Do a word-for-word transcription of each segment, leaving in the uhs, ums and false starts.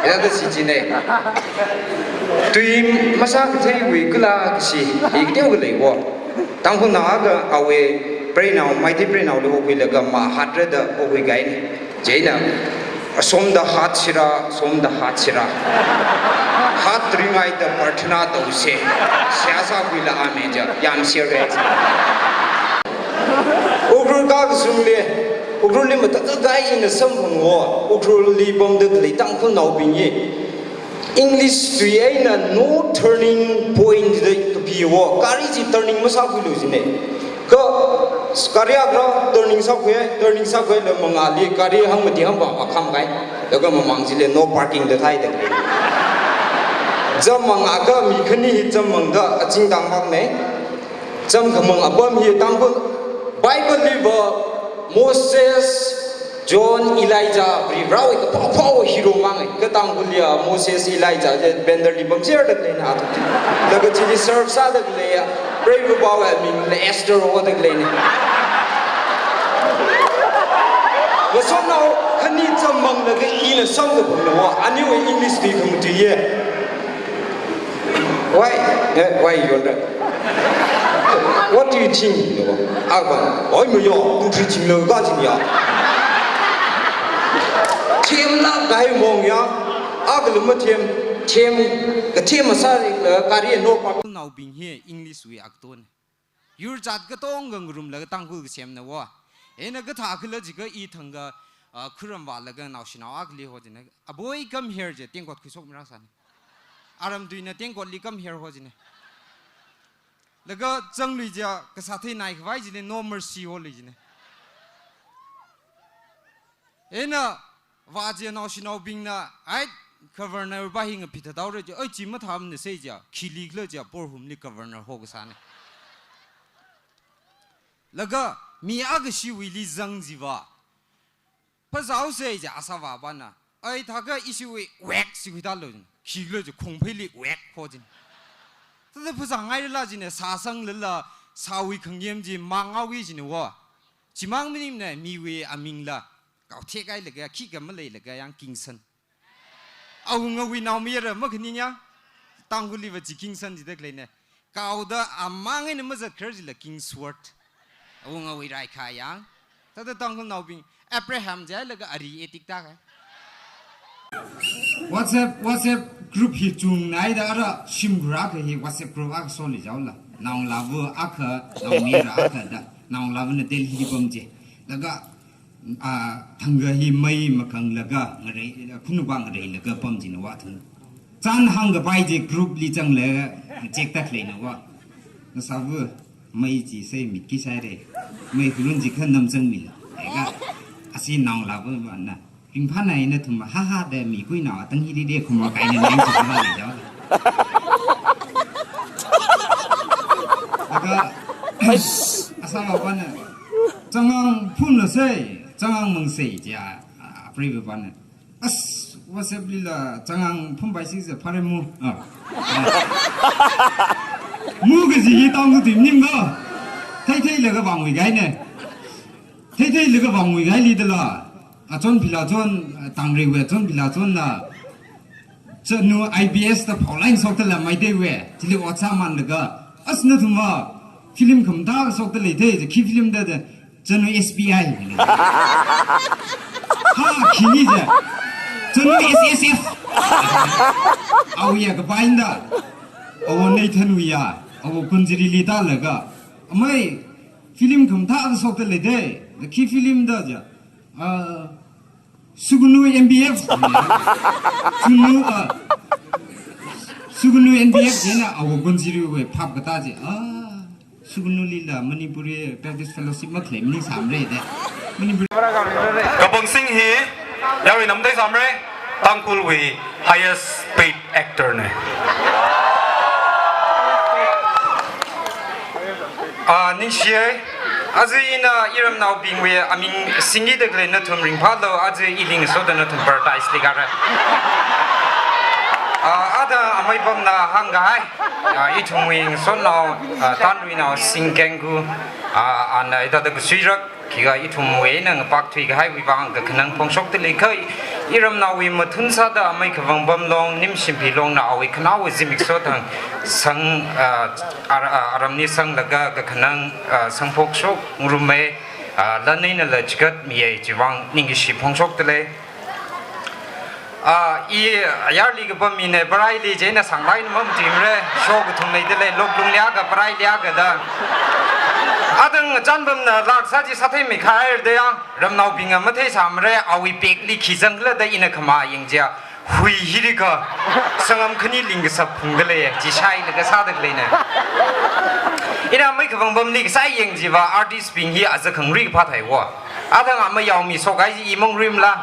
Yada si chine. Tui masākatheiwui kala kashi, i kateokha lei wo. Tangkhulnao akha awui preinao, Meitei preinaoli okhuilaga mahātra da okhui kahaina. Chieina, asomda hātsira, asomda hātsira. Hātringaida prarthana tose. Seihā sākhuila ame ja, yamshiya re. Ukhrul kakazangli, Ukhrulli matakhak kahai ina samphang wo, Ukhrulli pamda khalei Tangkhulnaobing hi English tui eina no turning point da kapi wo, gari chi turning masākhuilu jine. Kha gari akha turning sākhui, turning sākhuilaga mangāli gari hangmati hangpam akham kahai. Laga mamang chili no parking da thāi da. Chāmmang akha mi khani hi chāmmangda aching tangmang ne. Chāmkhamang apam hi Tangkhul Bible li va Moses, John, Elijah, Varivarāwui kaphā phāwui hero mang e. Kha Tangkhulli a Moses, Elijah chi banner li pamserda khaleina athum chi. Laga chili serve sāda khaleiya, preiva̱ pāwui amingla Esther hoda khaleina. Ngasotnao khani chāmmanglaga ina samkaphangna wo, aniwui English tui khamatui ye. Why? Eh, why you wonder? What do you think? Akha, oi, mayo, tu thi ching lo ka ching ya. Themlāk kahai mong ya. Akha luma them, them, kathem masāri, eh, gari no pa. Naobing hi English wui akton. Yur jat katonga ngarumlaga Tangkhul kasemna wo. Eina kathā khala jiakha i thangkha, ah, khuram vālaga naoshinao akhali ho jina. Aboi, come here je, tengkot khuishokmira sāna. Aram tuina tengkotli come here ho jina. Laga zanglui ja kasā theinai khavai jina, no mercy holui jina. Eina vā je naoshinaobingna, ai, governor va hi ngaphit thādaora je, oi, chi mathāmana sei ja, khili khala ja, Porhumli governor ho kasāna. Laga mi akashiwuili zang jiva. Phazāhaosei ja, asāvā vana. Ai, thākha ishiwui wek si khuitālu jin. Khikhala ja, khongpheili wek ho jin. Thāda phazāngailala jina, sāsanglala, sāwui khangayem chi manghaoki jina wo. Chimang maningmana, miwui amingla. Kaothek hailaga, khikha maleilaga yang kingsan. Awungawui naomayara makhaning ya. Tangkhulli va chi kingsan jida khaleina. Kaoda amang eina mazat kharar jila king sword. Awungawui raikhā yang. Thāda Tangkhulnaobing Abraham jai laga ari etik ta kai. WhatsApp, WhatsApp group hi chungnaida ara shimkhur akha hi WhatsApp group akha soli jaola. Naongalāva akha, naomayara akha da. Naongalāvana Delhi pam je. Laga, ah, thangkha hi mei makanglaga, ngarei, khunupa ngareilaga pam jina wa thang. Chān hāngkapai je group li zanglaga, check ta khaleina wa. Ngasāva, mei chi sei mitki saire. Mei khulun chi kha namzangmila. Eka, asi naongalāva vana. Ringphāna ina thum ha ha da mi kuinao atang hi de de khumwa kaina nang chi ma le jaola. Eka, asāvā vana. Changang phumla sei, changang mang sei ja, ah, preiva̱ vana. As, WhatsApp lila changang phumpai si se phare mu. Ah. Mu kaji hi tangkha tim nim ga. Theitheilaga vāngwui kahaina. Theitheilaga vāngwui kahaili dala. Achon phila chon, tangriwui achon phila chonla. Chanu I B S da phaolain shokdala Meiteiwui. Chili ot sāmanlaga. As nathumva. Film khamathā shokda leithei, khi film da da. Chanu S B I. Ha, khini ja. Chanu S S F. Awui ya kapaina da. Awo Nathan wui ya. Awo Kunjiri li tālaga. Amei film khamathā shokda leithei. Khi film da ja. Ah, Sugnu M B F. Sugnu, ah, Sugnu M B F jina awo Kunjiriwui phap katā je. Ah, Sugnulila Manipuri Baptist Fellowship makhalei maningsāmara de. Manipuri. Kabangsing hi, yawi namdei samre, Tangkhulwui highest paid actor ne. Ah, ningshiye, aja ina iramnaobingwui aming singida khalei nathum ringphālu, aja ili ngasoda nathum paradise li kare. Ah, ada amei pamna hāngkahai. Ah, ithumwui ngasotnao, ah, Tanruinao Singkenggu, ah, ana ithāda kasuirak, khikha ithumwui eina ngapak thuikahaiwui vang kakhanang phongshokda leikhai, Iramnaowui mathun sāda amei Khavang Pamlong, Nimshimphi Longna awui khanaowa zimiksho thang sang, ah, ar-, ah, aramli sanglaga kakhanang, ah, sangphokshok ngarumei, ah, lan einala chigatmiya, chiwui vang ningkashi phongshokdalei. Ah, i ayarli kapam mina, paraili chieina sanglaina mamatuimara, show kathum leidalei, Loklungli akha, paraili akha da. Athang Changpamna lak sā chi sātheimei khaira da ya, ramnaobingna matheisāmara, awui pekli khi zangkhala da ina khamā yangjiakha, hui hi rikha, sangam khani lingkasap phungdalei, chi shailaga sādaleina. Ina amei Khavang Pamli kasā yangjiakha, artist bing hi aja khangarui kaphā theiwo. Athang ama yaomi sokhai chi i mangrimla.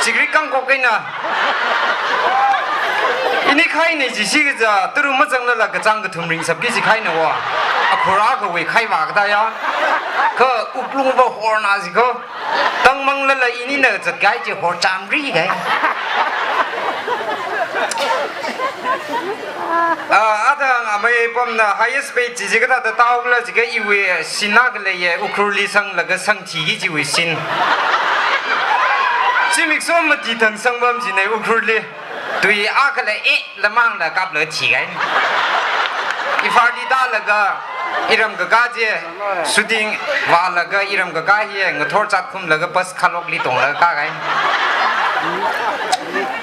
Chigri kangkok kaina. Ini khaina chi shikaja, tara mazanglala kachāng kathum ringsapki chi khaina wo. Akhur akhawui khai vākada ya. Kha wuklung va horna chi ko. Tangmanglala inina zatkahai chi hor chamri kahai. Ah, athang amei Pamna highest paid chi chi kathāda taokhala jiakha iwui scene akha leiya, Ukhrulli sanglaga sangthiki chiwui scene. Zimiksho mati thang sangpam china Ukhrulli. Tui akhala e lamangla kaplaga thikahai. Imphalli tālaga iram kakā chi, shooting vālaga iram kakā hi ngathor chatkhumlaga bus khalokli tonglaga kākahai.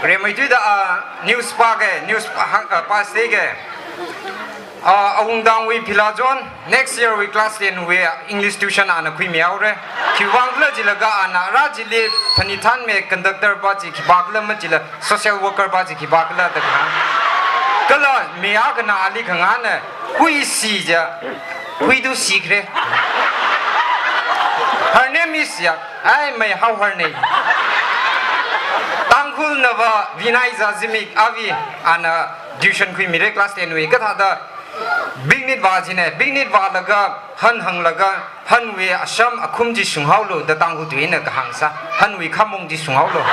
Rimeithuida, ah, news pāka, news pā-, hang, ah, pāseka. Ah, Awungtangwui Phila John, next year wui class ten wui English tuition ana khuimihaora. Khiwui vangkhala jilaga ana rā chili phanit thanmi conductor pa chi khipākhala majila social worker pa chi khipākhala da kahāng. Kala mi akhana ali khangana, Hui si ja, Hui tu sikhare. Her name is ya, ai mai how her name. Tangkhulna va Vinay Zazimik avi ana tuition khuimira class ten wui kathāda. Big nit vā china, big nit vālaga, han hānglaga, hanwui asham akhum chi shunghaolu da Tangkhul tuina kahāng sā, hanwui khamong chi shunghaolu.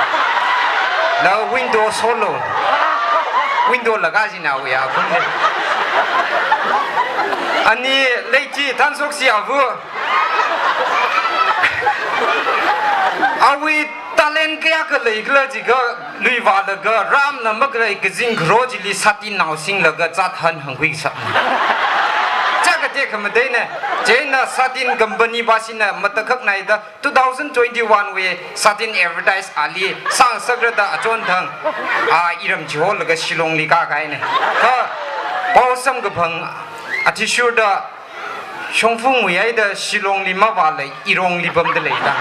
La window solo. Window laga china awui akhum chi. Ani leichi thanshok si avu. Awui talent kayākha leikhala jiakha, lui vālaga, ramna makhalei kazing kharo chili satin nao singlaga zat han hāngkhui sā. Chākate khamateina, chieina satin company pa shina matakhak naida, two thousand twenty-one wui satin advertise ali sāngasakra da achon thang, a iram chiholaga Shillongli kākahaina. Kha, pao samkaphang athishurda, shongfa nguihaida Shillongli mavāla, irongli pamda leida.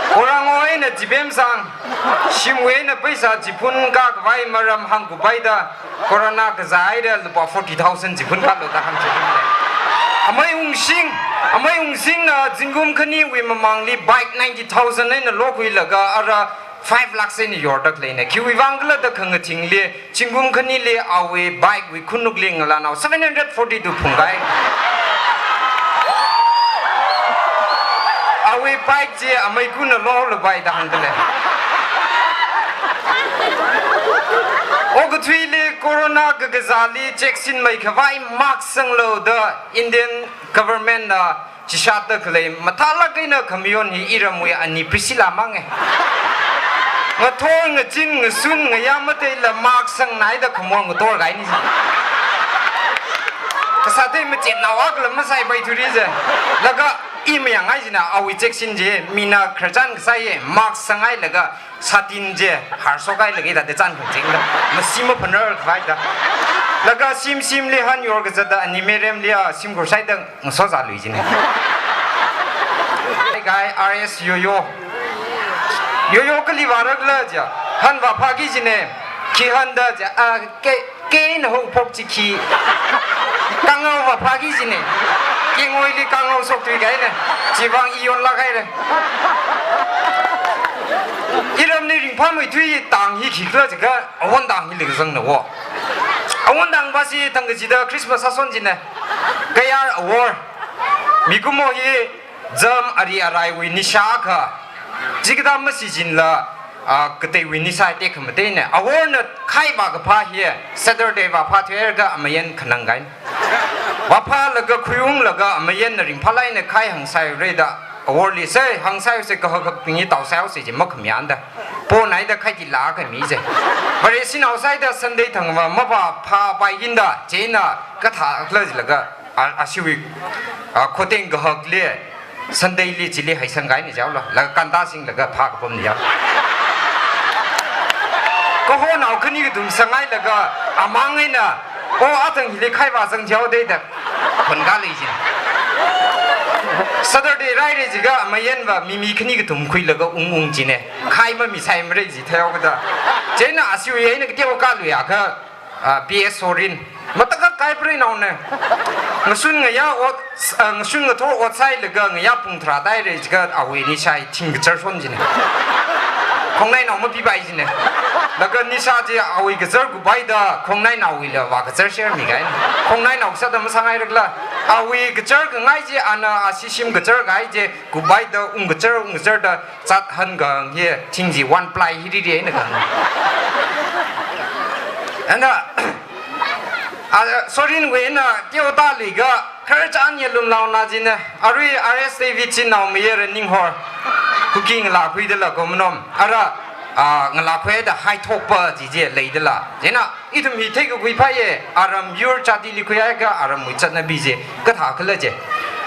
Korango eina chipemsang, shimwui eina paisa chiphun kakhavai maram hāngkhuipaida, corona kazāhaida lupā forty thousand chiphun kalo da hāngchiphun lei. Amei Ungshing, amei Ungsingna zingkum khaniwui mamangli bike ninety thousand eina lokhuilaga ara five lakhs eina yorda khaleina. Khiwui vangkhala da khangathingli, zingkum khanili awui bike wui khanukli ngalānao seven hundred forty-two phungkahai. Awui bike chi amei kuna lolapai da hāngda lei. Okathuili corona kakazāli cheksinmei khavai mask sanglu da Indian government na chishatda khalei mathālāk eina khamayon hi iramwui ani Priscilla manga. Ngathor, ngachin, ngasun, ngayā mateila mask sangnaida khamor ngathor kahaina. Kasāthei machetnao akhala masaipaithura je. Laga i mayangngai china awui cheksin chi, mina khararchan kasā hi mask sanghailaga satin chi harshokhailagida de chan khangchingda. Masi maphanar khavai da. Laga shim shimli han yorkazatda ani miremli a shimkhur shaida ngasozālui china. Hi guy, R S Yoyo. Yoyo kali vārakhala ja. Han vāphāki china. Khi handa ja. A, ke, keina hongphok chi khi. Kangao vāphāki china. Kengoili kangao shokthuikahaina. Chiwui vang i yonlāk haira. Iramli ringphāmeithui tang hi khikhala jiakha, awon tang hili kazangna wo. Awon tang pa chi thangkachida Christmas sāshon china. Kayār awor. Mikumo hi zam ari araiwui nisha akha. Chikathā masi chinla, a, kateiwui nisha tekha mateina. Aworna khai vākaphā hi Saturday vāphāthuihairga amayan khanangkahaina. Vāphālaga khuiunglaga amayanna ringphālāk eina khai hāngsai reda. Awor li sai, hāngsai sai kahak hak ping i tau sai sai ji makhamyan da. Pon ai da khai di la kami je. Bare sinao sai da Sunday thang ma, mapa pha pai yin da, chieina kathā khala jilaga, a, ashiwui, a, khoteng kahak le, Sunday li chili hai sang kai ni jau la, la kanta sing laga pha kapam ni jau. Kahonao khani kathum sangai laga, amang eina, o atang hili khai va sang jau dei da, khon ka lei jin. Saturday rai re jiga, mayan va mimi khani kathum khui laga ung ung jine. Khai ma mi sai ma re ji thayao kada. Chieina ashiwui eina kateo ka lu ya ka, a, P S Sorin. Matakhak kai prenao ne. Ngasun ngayā ot, a, ngasun ngathor ot sai laga ngayā pung tharā tai re jiga awui ni sai thing kachar son jine. Khongnainao mapi pai jine. Laga ni sa ji awui kachar kubai da khongnainao wui la va kachar share mi kai. Khongnainao sa da masangai rek la. Awui kachar kangai ji ana ashi shim kachar kai ji kubai da ung kachar ung kachar da chat han gang ye, thing ji one ply hi ri ri na gang. Ana, a, Sorin wui na, teo ta li ga, kar chan ye lum lau na jin na, arui R S David chin nao mi ye ra ning hor, cooking la khui de la gom nom, ara, a, ngala khui da hai thok pa ji je lei de la. Jina, ithum hi thei ka khui pa ye, aram yur chati li khui ai ka, aram wui chat na bi je, kathā khala je.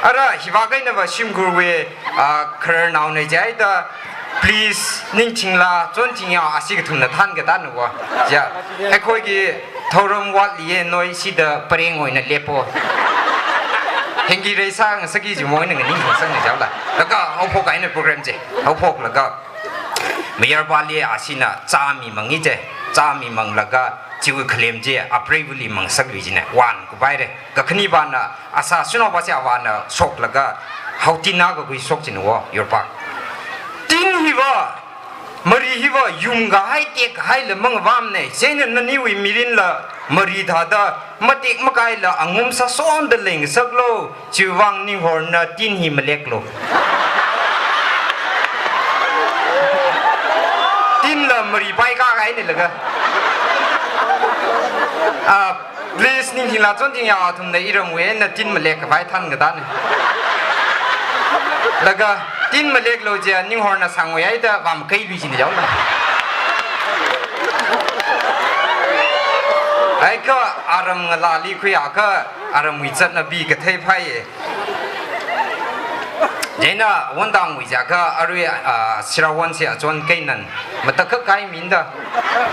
Ara, hiva kai na va shim gur we, a, kar nao ne jai da, please, ning ching la, chon ching ya, asi kathum na than ka tan wa. Ja, ai khoi ki, thorum wat li ye, noi si da, pareng oi na lepo. Hengi rei sa, nga saki ji moi na nga ning sang ne jau la. Laga, hau phok ai na program je, hau phok laga. Mayar ba li asina, cha mi mang i je, cha mi mang laga, chiwui khalem je, a preiwui li mang sak li jine, wan kubai re. Kakhani ba na, asa sunao ba se awa na, sok laga, hau tin na ka kui sok jine wo, yor pa. Tin hi va, mari hi va, yum kahai, tek kahai la mang vam ne, se na nani wui mirin la, mari da da, matek makai la, angum sa son da leng sak lo, chiwang ning hor na tin hi malek lo. Tin la mari pai ka kai ni laga. Ah, please, ning hila chon ting ya athum na iram we na tin malek ka pai than ka dan. Laga, tin malek lo je, ning hor na sang we ai da, vam kai lui jin jau na. Ai ka aram ngala li khuya ka, aram wui chat na bi ka thei phai e. Jena, won dang wui ja ka, arui, ah, Sirawan se achon kai nan, matakhak kai min da.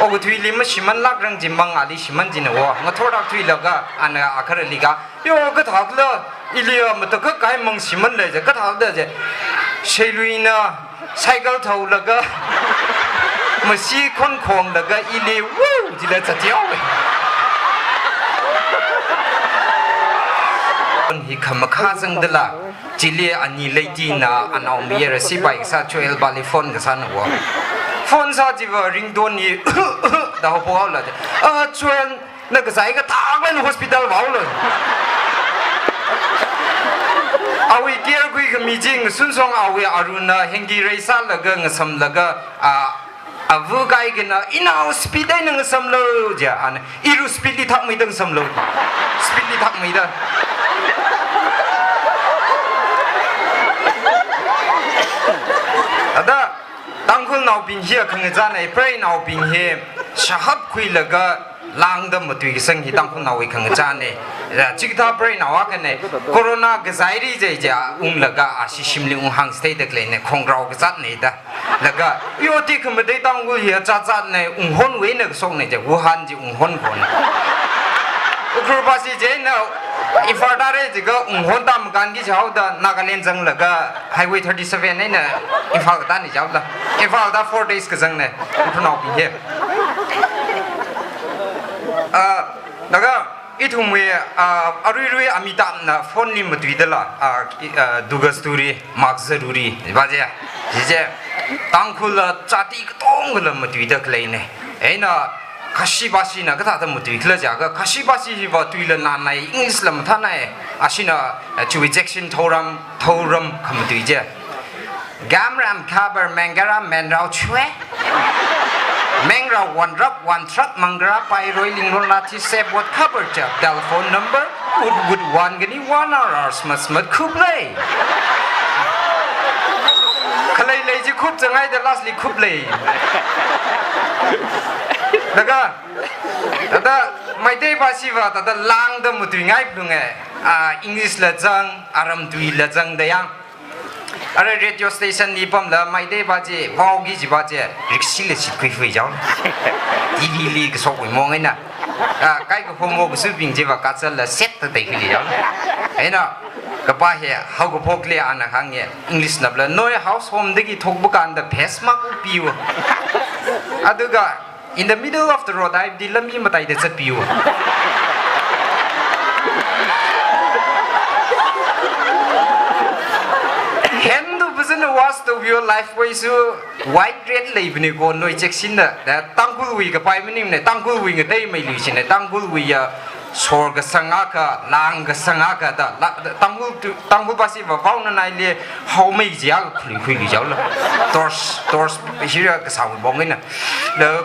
O ka thui li ma shiman lak rang jin mang ali shiman jin wo, nga thor dak thui laga, ana akar li ga, yo ka thak la, ili ya matakhak kai mang shiman le ja, ka thak da je. Shei lui na, cycle thau laga, masi khon khong laga ili, woo, jila cha tiao we. Hi khamakha zang dala, chili ani lei ti na, anao mi ra si pai sa Joel ba li phone ka sa na wa. Phone sa ji va ring don ni, da ho po la. Ah, Joel, na ka sai ka thak len hospital vau lo. Awui care kui ka mi jing sun song awui aruna hengi rei sa laga ngasam laga, a, avu kai ka na ina speed ai na ngasam lo ja, an iru speed li thak mai dang sam lo. Speed li thak mai da. Ada, Tangkhul naobing hi khangazan ai, prei naobing hi shahap khui laga, langda matui kasang hi Tangkhul nao i khangazan e. Ya, chikta prei nao a kane, corona kazai ri jai ja, ung laga, a, si shim li ung hang stay da klei ne, khongrao kazat ne da. Laga, yo ti khamadei Tangkhul hi cha cha ne, ung hon we na kasong ne ja, Wuhan ji ung hon kon. Ukhrul ba si je na, Imphal da re ji ga ung hon tam kan ki jau da, Nagaland zang laga, Highway thirty-seven ne na, Imphal da ni jau da. Imphal da four days ka zang ne, Ukhrul nao bi he. Ah, laga, ithum we, ah, arui rui ami tam na phone li matui da la, ah, i, ah, dugas turi, mak zaruri, ba je, ji je, Tangkhul la chati katong la matui da klei ne. Ei na, Khashi basi na kathā ta matui khala ja ka, Khashi basi hi va tui la nan nai, English la matha nai, asina, ah, chu rejection thoram, thoram khamatui je. Gamram khabar mengara menrao chwe. Mengrao one rap one truck mangara pai roi ling ron la thi sep what khabar chap telephone number. Ut ut one gani one hour hour smat smat khup lei. Lei lei chi khup changai da lastly khup lei. Laga, tada Meitei pāshiva, tada lāngda matuingai phalunge, ah, English la zang, Aram tui la zang da yang. Ara radio station li pamla Meitei pā chi, vaoki chi pā chi, rikshi la shitkhui fui jao. T V li kasok wui mong eina. Ah, kai ka homo kasubing chi pā kachal la set ta tai khui jao. Eina, kapā hi, hao kaphok le ana hānge, English napla, noi house home dagi thokpa kanda phas mak upiu. Aduga, in the middle of the road, ai di lambi matai da chatpiu. Hendu bazin was to your life way su white red lei bini ko noi check sin da, da Tangkhul wui kapai maning ne, Tangkhul wui ngatei mai li sin ne, Tangkhul wui ya, sor kasang akha, lāng kasang akha da, la, da, Tangkhul tu, Tangkhul pāshiva vaona nai le, hao mai jia khui khui li jao la. Torch, torch, hira kasang bong ina. Da,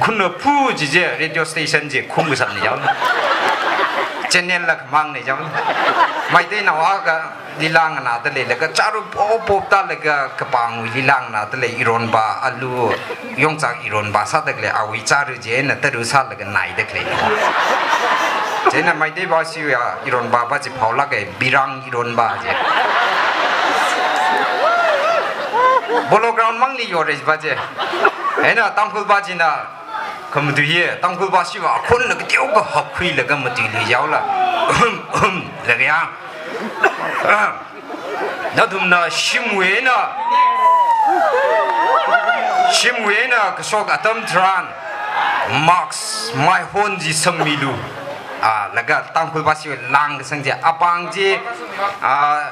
khun na phu ji je, radio station je, khum kasang ni jao la. Channel la mang ni jao la. Meitei nawa ka, lila nganāda lei, laga charu pop pop ta laga kapangwui lila nganāda lei, ironba, alu, yongchak ironba sāda lei, awui charu chi eina taru sālaga naida lei. Chieina Meitei pāshiya ironba pā chi phaolak e, birang ironba chi. Polo Ground mangli yore pā chi. Eina Tangkhul pā china, khamatui hi, Tangkhul pāshiva akhon la kateo kahak khuilaga matui lui jao la. Ahem, ahem, laga yang. Ahem. Nathumna shimwui eina, shimwui eina kashok atam tharan, mask, maihon chi sangmilu. Ah, laga Tangkhul pāshiwui lāng kasang chi, apāng chi, ah,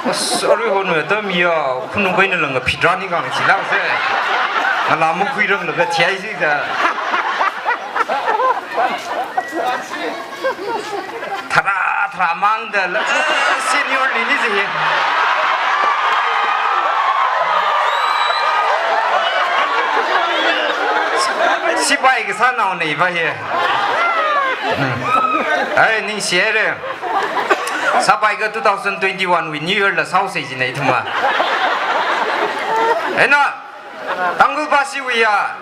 as, arui hon wui atam ya, khunu kaina langa phidra ni kang chi lang se. Ngala mukhui rang laga thiai si da. Tharā, tharā mangda la, eh, senior li ni zi hi. Sipai kasā nao nei pā hi. Hmm. Ai, ningshi re. Sapai ka two thousand twenty-one wui New Year la sāo sei ji nei thuma. Eina, Tangkhul pāshiwui ya,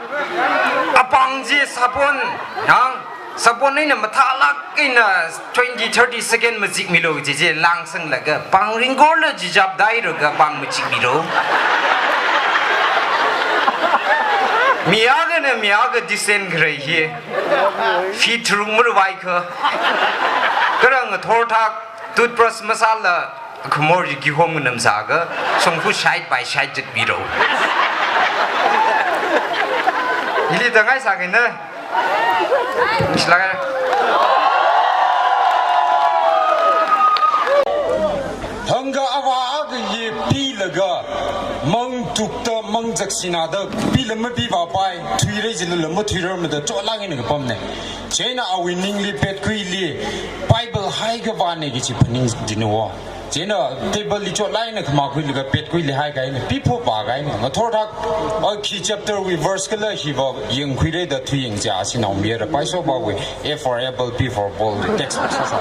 apāng chi sapon, yang, sapon eina mathālak eina twenty, thirty second majik milo ji je lāng sanglaga, pāng ringkorla jijap dai roga pāng majik milo. Mi akhana mi akha descent kharei hi. Feet tharuk marvai kha. Kharang ngathor thak, toothbrush masāla, khamor ji kihom nganam sāga, shongfa shait pai shait jit biro. Ili tangai sāga na. Mislaga. Hangga ava aga ye pilaga, mang tukta, mang jaksina da, pila mapiva pai, thuirei jilala mathuirar mada, cholang ina kapam ne. Chieina awui ningli petkhuili, Bible haikhavāne kachi phaning dinwo. Chieina table li chotlāk eina khamakhuilaga petkhuili haikahaina, piphu pākahaina. Ngathor thak, a khi chapter wui verse kala hiva yangkhuirei da thuiyang chi ashinao mira paiso pāwui, A for apple, B for ball, text sāsā.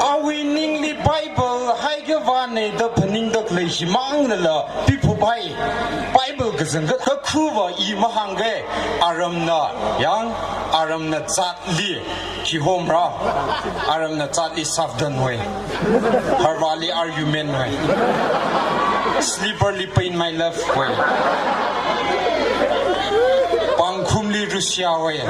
Awui ningli Bible haikhavāne da phaningda khalei himangla, piphu pai. Bible kazang kakhuva i mahāngga, aramna, yang, aramna zatli kihomra, aramna zatli savdan hoi, harvali argument hoi, slipper li paint my love hoi, pāngkhumli Russia hoi.